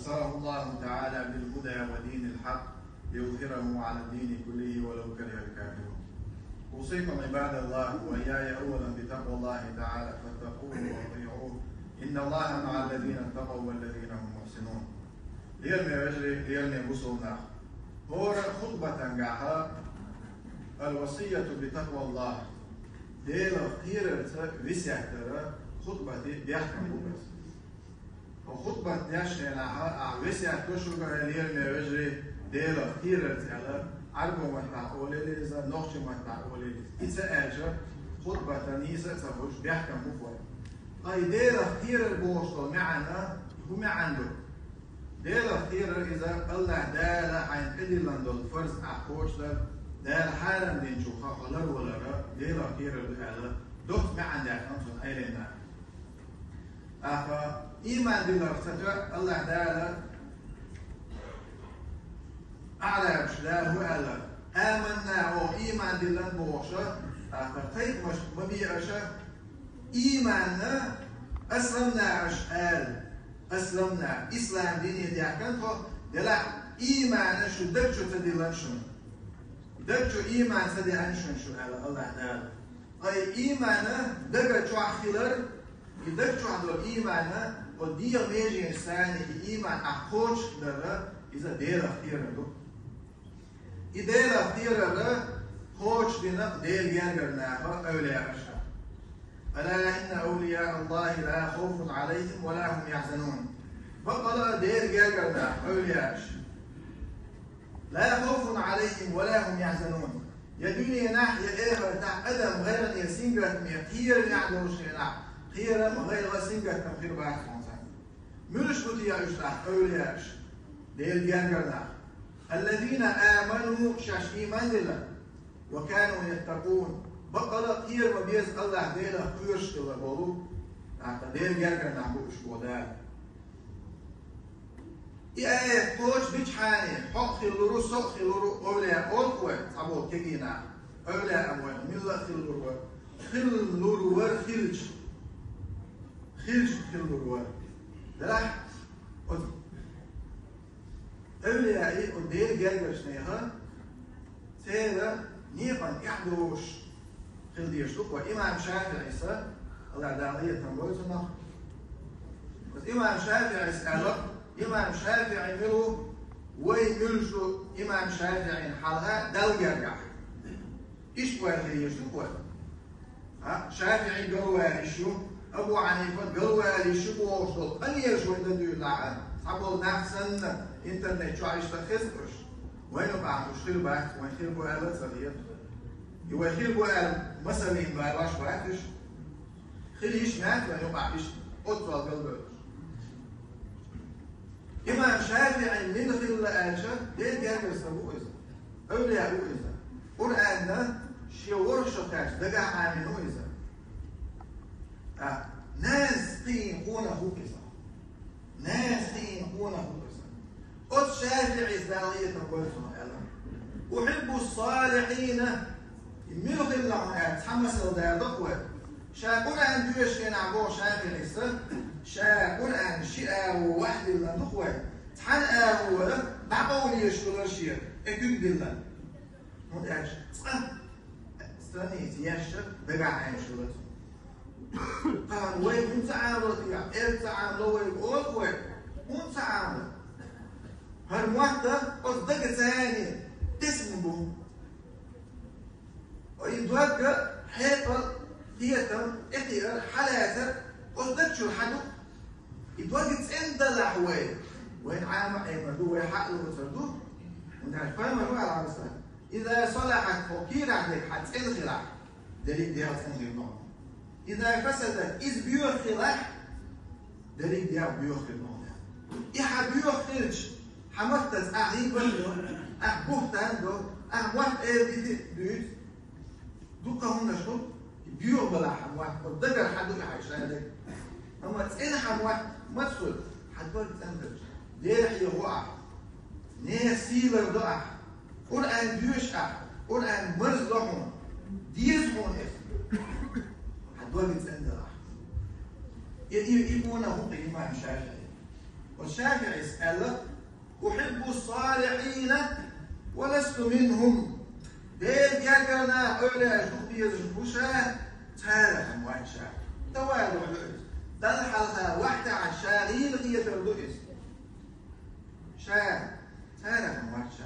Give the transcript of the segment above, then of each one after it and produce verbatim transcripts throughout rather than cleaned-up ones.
أمره الله تعالى بالهدى ودين الحق ليظهره على الدين كله ولو كره الكافرون. أوصيكم عباد الله وإياي أولا بتقوى الله تعالى فاتقوه وأطيعوه إن الله مع الذين اتقوا والذين هم محسنون. Лераме вежарий, лераме бусалба нах. ХӀара хутбатангахьа الوصية بتقوى الله, Делах кхерарца весет дар хутбата бехкам бу. Хутбат деш хенахьа ахь весет до шуга, лераме вежарий, Делах кхерарца аьлла, Ӏарбо маттахь олийла иза, нохча маттахь олийла иза. И ца аьлча, хутбата нийса а ца хуш, бехкам бу хӀара. Ткъа и Делах кхерар бохуш долу маьӀна хӀун маьӀна ду? Делах кхерар иза АллахӀ Дала хьайна тӀедиллина долу фарз ахь кхочушдар, Дала хьарам динчух хьо ларвалар Делах кхерар ду аьлла, доцца маьӀна даьккхина цунна Ӏеламнаха. ТӀаккха иман диларх ца тоьа АллахӀ Дала, Ӏарбаша Дала хӀун аьлла: «Аманна», оха иман диллина бохуша, тӀаккха кхайкхамаш ма бе аша, иманна, «асламна» аша аьлла. «Асламна», ислам дине даьккхина тхо, делахь иманна шу даг чу ца диллина шуна. Даг чу иман ца деана шуна шу аьлла АллахӀ Дала. Ткъа и иман дага чохь хилар, и дага чохь долу иман, оцу дегӀан меженаш санна и иман ахь кхочушдар, иза Делах кхерар ду. И Делах кхерар кхочушдина Делан гергара наха, эвлияаша. ألا إن أولياء الله لا خوف عليهم ولا هم يحزنون. Бакъала Делан гергара наха, эвлияаш. لا خوف عليهم ولا هم يحزنون. Я дуьненахь, я эхартахь адам гӀайгӀане, сингаттаме, кхераме долуш хенахь, кхерам, гӀайгӀа, сингаттам хир бац хьуна царна. Муьлш бу те уьш тӀаккха, эвлияаш? Делан гергара нах. الذين آمنوا, шаьш иман дилла, وكانوا يتقون, бакъала кхера ма беза АллахӀ Делах кхоьруш хилла болу, тӀаккха Делан гергара нах бу уьш боху Дала. И аят кхочушдичхьана, хьо а хилла лур ву, со а хилла лур ву, эвлияъ олу вай цхьаболу кегий нах. Эвлияъ а вайна милла а хилла лур вара. Хилла лур вара хилча. Хилча хилла лур вара. Делахь, оцу эвлияъ, оцу Делан гергарчу нехан, церан некъан тӀаьхьа долуш хила дезаш ду-кх вай. Имам ШафиӀис, АллахӀ Дала къинхетам бойла цунах. Оцу имам ШафиӀис аьлла, имам ШафиӀи мила ву, вай муьлш ду имам ШафиӀина хьалха Далла гергахь. Иштта вай хила езаш ду-кх вай. А, ШафиӀи галваьлла йиш ю, Абу Хьанифа галваьлла йиш ю бохуш долу къамелаш вай дан дуьйлахь, цхьаболу нах санна интернет чохь иштта хеза уьш. Вайна юкъахь уьш хир бац, вайн хир бу аьлла а ца хета. И вай хир бу аьлла масаллин балош бац уьш. Хила йиш яц вайн юкъахь иштта, оццул галбевллаш. Имам ШафиӀи мила хилла аьлча, Делан гергара стаг ву иза. Эвлияъ ву иза. Къуръанна шен ворхӀ шо кхаьчча дагахь Ӏамийна ву иза. А, нанас кхиийна къонах ву иза. Нанас кхиийна къонах ву иза. Оцу ШафиӀис, Дала къинхетам бойла цунах, аьлла: «أحب الصالحين». И мила хилла хьуна аьлла, цхьа масал дала доккху вай. Ша Къуръан доьшуш хенахь боху ШафиӀис, ша Къуръан ши агӀо вахдиллина ду-кх вай. Цхьана агӀора дӀакъовлаеш хилар шен, тӀе куьг диллина. ХӀунда аьлча цкъа страница еш дагахь Ӏемаш хилла цунна. Кхана вай хӀунда ца Ӏамало те, эр ца Ӏамало вай, олу вай, хӀунда ца Ӏамало? ХӀара мотт оцу дага царна тесна бу. И дог хьекъал, кхетам, тӀекхиар, хьалацар оцу даг чуьра хьан ду? И дог цӀена далахь вай, вайн Ӏама а Ӏемар ду, вай хьа а лоцур ду. ХӀунда аьлча пайхамар ву аьлла, Ӏалайхи салам: «إذا صلحت», хьо кийрахь дерг хьан цӀена хилахь, дерриг а дегӀ цӀена хир ду хьуна. «إذا فسدت», иза боьха хилахь, дерриг а дегӀ боьха хир ду хьуна. И хьан боьха хилча, хьан маттаца ахь гӀийбат а до, ахь бухӀтан а до, ахь мотт эр дити а дуьйцу. Дуккха хӀуманаш ду, боьха балахь хьан мотт, оцу дагара хьан ду и хьайн шадерг. Амма цӀена хьан мотт маца хуьлу, хьан дог цӀена хилча, Дела хьехаво ахь, нехан сий лардо ахь, Къуръан доьшу ахь, Къуръан марздо хьуна, деза хьуна иза. Хьан дог цӀена далахь. И, и, и къонах ву-кх имам ШафиӀи. Оцу ШафиӀис аьлла: «أحب الصالحين ولست منهم». Делан гергара нах, эвлаяаш дукха безаш бу ша, царах ма вац ша. Таваду ду иза. Далла хьалха вахтахь ша гӀийла хетар ду иза. Ша царах ма вац ша.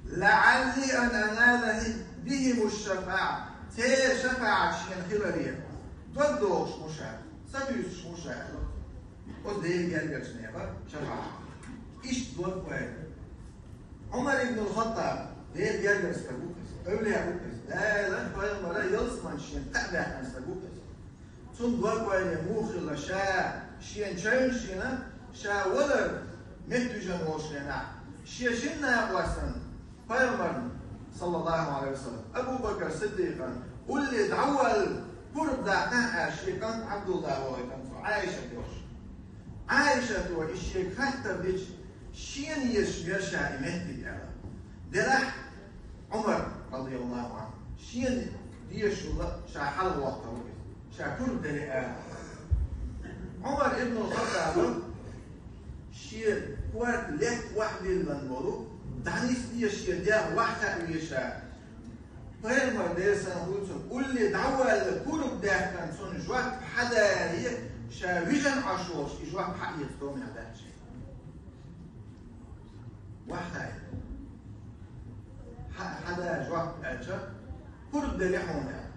«لعلي أن أنال بهم الشفاعة». Церан шафаӀат шена хиларе дог дохуш ву ша, сатуьйсуш ву ша аьлла. Оцу Делан гергарчу нехан шафаӀат. Иштта дог вайна. Ӏумар ибн ал-Хаттаб, Делан гергара стаг ву иза, эвлаяъ ву иза, Дала пайхамара ялсамани шена кхаъ баьккхина стаг ву иза. Цунна дог вайна муха хилла ша, шена чевнаш йина, ша валар меттавижина волчу хенахь, шен шина накъостана, пайхамарна, саллаллаху Ӏалайхи ва саллам, Абу Бакр Сиддикъана, улле дӀавалла пурба даккхахьара шен кӀант Ӏабдулла вахийтина цо, Ӏайшат йолуш. Ӏайшата и шега хаттар дича, шена езаш вара ша и меттиг аьлла. Делахь Ӏумар, радияллаху Ӏанху, шена дезаш волу ша хьалавоккхур ву иза, ша пурба делира аьлла. Ӏумар ибн Хаттаба шен корта лаьтта охьадиллина волу, дӀанисде шен дегӀ охьахааве ша. Пайхамар, Делан салам хуьлда цунна, улле дӀавалла пурба даьккхина цунна жоп хьадаре, ша вижина Ӏаш волуш и жоп хьаэца томехь дац шен. Вахьай. Хьа-, хьада жоп аьлча, пурба делира хьуна аьлла.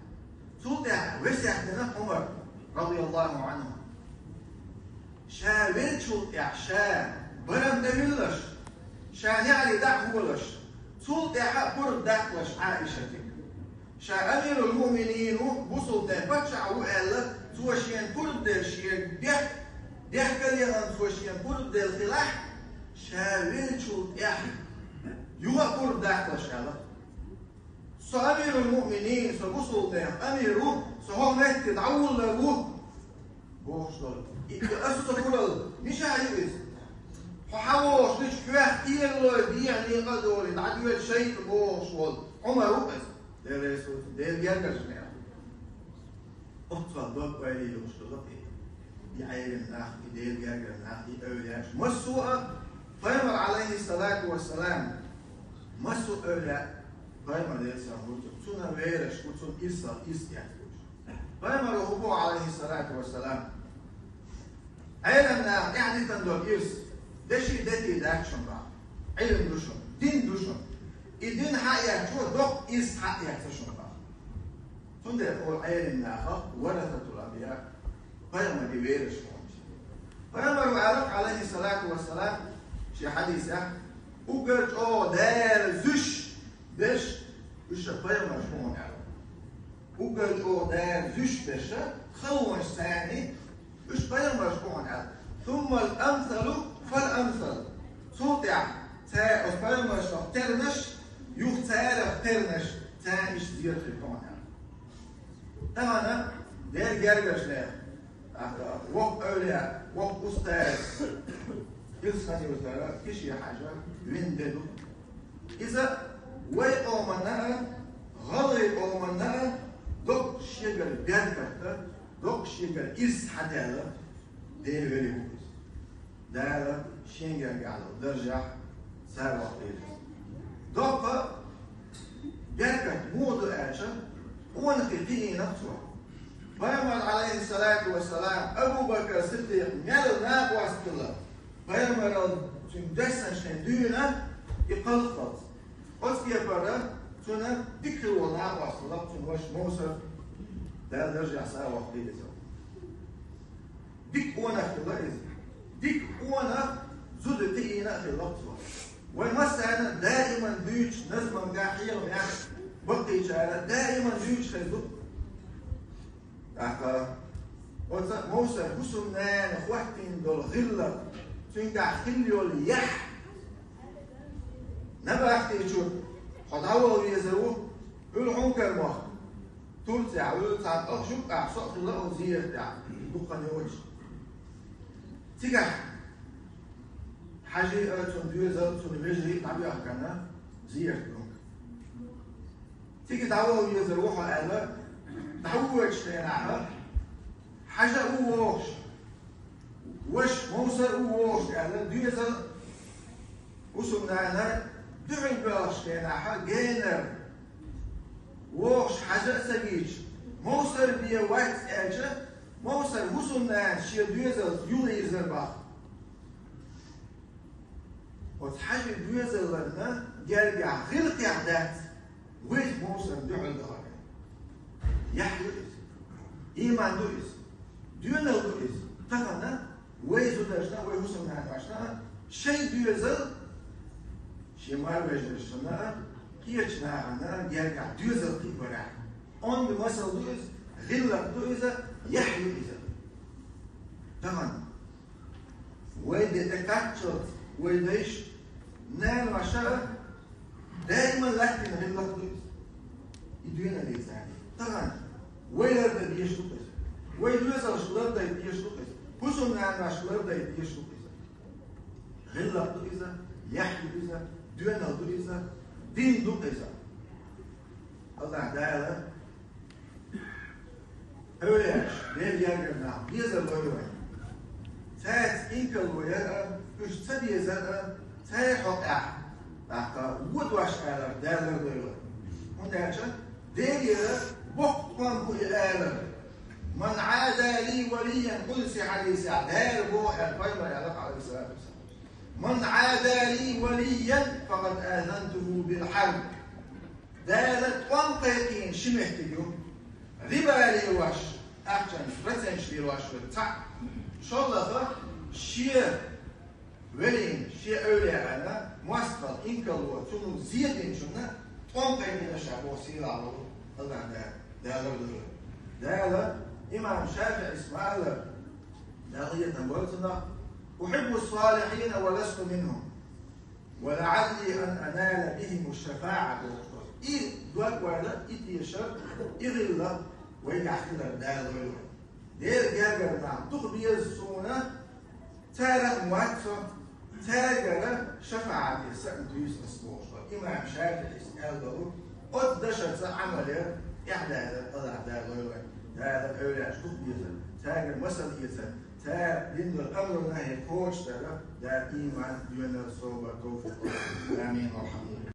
Цул тӀаьхьа весет дина Ӏумар, радияллаху Ӏанху. Ша веллачул тӀаьхьа ша барам тӀе виллалаш, ша неӀаре дӀа а хӀотталуш, цул тӀаьхьа а пурба даккхалаш Ӏаишатиг. Ша амирул-муъминин ву, бусулбанийн паччахь ву аьлла, цо шена пурба делла шен дехка, дехкаллехь цо шена пурба делла хилахь, ша веллачул тӀаьхьа юха а пурба даккхалаш аьлла. Со амирул-муъминин, со бусулбанех амир ву, со хӀокху метте дӀавуллур ву. Бохуш долу. И, и аса со гуралла, мичахь ю иза? Хьо хьан вогӀуш лича хьоьх кхералой дехьа некъа а долий, дӀадоьду шайтӀа бохуш волу Ӏумар ву иза. Делан Расул, Делан гергарчу нехан. Оццул дог-ойла йолуш долу и, и Ӏелам нах, и Делан гергара нах, и эвлаяаш. Массо а пайхамар, алейхиссалату вассалам, массо а эвлаяъ пайхамар, Делан салам хуьлда цунна, цунна вераш ву, цунна ирсал, ирс яц ву. Пайхамаро хӀун боху, алейхиссалату вассалам? Ӏелам наха тӀаьхьа дитина долу ирс, деши дети дац шуна боху. Ӏилм ду шуна, дин ду шуна. И дин хьаэцчо доккха ирс хьаэца шуна боху. Цундела олу Ӏелам наха варасатул анбия, пайхамарийн вераш боху. Пайхамаро аьлла, алейхиссалату вассалам, шен хьадисехь, уггар чӀогӀа Дала зуьйш берш, уьш ша пайхамарш бу хьуна аьлла. Уггар чӀогӀа Дала зуьйш берш, халонаш царний, уьш пайхамарш бу хьуна аьлла. Суммал амсалу фал амсал. Цул тӀаьхьа цара оцу пайхамаршах тернаш, юха царах тернаш, царна иштта зерат хир бу хьуна аьлла. Тахана Делан гергарчу нехан, тӀаккха воккха эвлаяъ, воккха устаз, Илсхан-Юртара Киши-Хьаьжа вина де ду. Иза вай къоманна а, гӀалгӀай къоманна а доккха шегара беркат а, доккха шегара ирс хьадаьлла Делан вели ву иза. Дала шен гергахь долу даржехь сагӀа вахийтийла. Доккха беркат муха ду аьлча, къонахий кхиийна цо. Пайхамар, алейхиссалату вассалам, Абу Бакр Сиддикъ мел накъост хилла, пайхамарал цуьнга доьссина шайн дуьйна и кхалхалц. Оцу кепара цуьнан дика хилла волу накъост хилла, цуьнан ваша Мовсар, Дала даржехь сагӀа вахийтийла иза. Дика къонах хилла иза. Дика къонах, зуда тиина а хилла цо. Вай массарна а даиман дуьйцуш назманга хьехам яц, баккхийчара даиман дуьйцуш хеза ду. ТӀаккха оцу Мовсар хӀусамнана хӀоттийна долу гӀиллакх, цуьнгахь хилла йолу яхь. Набахти чу хьо дӀавала везар ву, уьлла хьуна карамах. Турцехь вуьллу цхьана ах жуьгтӀахь со а хилла оцу зератехь, дукха хан йоцуш. Цигахь хьажий а, цуьнан доьзал а, цуьнан вежарий а дӀабоьхкина зерат дунга. Цига дӀавала везар ву хьо аьлла, дӀавоьдучу хенахь, хьажа а ву вогӀуш. Ваша, мовсар ву вогӀуш аьлла, доьзал хӀусамнанар дуьхьал боьлхуш хенахь генара вогӀуш хьажа а ца вийча, мовсар бен вац аьлча, мовсар хӀусамнана шен доьзалца юхавирзар боху. Оцу хьажа доьзална гергахь гӀиллакхех дац вайца мовсарна дуьхьал дахар. Яхь ю иза. Ийман ду иза. Доьналла ду иза. Тахана вай зударшна, вай хӀусамнанашна шайн доьзал, шен марвежаршна, кхечу нахана гергахь доьзал кхиабарехь, онда масал ду иза, гӀиллакх ду иза, яхь ю иза. Тахана вай де тӀекхаччалц вай дайша, наноша даиман латтийна гӀиллакх ду иза. И доьналлица. Тахана вай лардан дезаш ду иза. Вай доьзалш лардан дезаш ду иза. ХӀусамнанаш лардан дезаш ду иза. ГӀиллакх ду иза, яхь ю иза, доьналла ду иза, дин ду иза. АллахӀ Дала эвлаяаш, Делан гергара нах безар лойла вайн. Цаьрца инкарло яр а, уьш ца дезар а, церан хьокъехь, тӀаккха вон дош алар Дала лардойла. ХӀунда аьлча Делера боккха тӀом бу и алар. «Ман Ӏада ли валиян», къудси хьадисехь Дала боху аьлла пайхамара аьлла, Ӏалайхиссалату вассалам: «Ман Ӏада ли валиян, факъад азантуху бил хьарб». Дала тӀом кхайкхийна ши меттиг ю. Риба лелош, ахчанаш проценташ лелош верг цхьаъ. ШолгӀа, шен велина, шен эвлаяана мостагӀалла, инкарло, цунна зе динчунна тӀом кхайкхийна ша боху сийлахь волу АллахӀ Дала, Дала лардойла. Дала, имам ШафиӀис ма-аллара, Дала къинхетам бойла цунах: «Ухьиббу салихьина ва ласту минхум». «Ва лаӀалли ан анала бихиму шафаӀа», бохуш долу. И дог вайла, и тешар, и гӀиллакх вайгахь хилар Дала лойла вайн. Делан гергара нах дукха беза суна, царах а вац со, цаьргара шафаӀате сан а дуьйцу ас бохуш долу. Имам ШафиӀис аьлла долу, оцу дашаца Ӏамал яр тӀаьхьа Дала, АллахӀ Дала лойла вайн. Дала эвлаяаш дукха безар, цаьргара масал эцар, цара дина долу амру нахьи кхочушдар, Дала ийман, доьналла, собар, тавфикъ лойла. Амин. Алхьамдулиллах.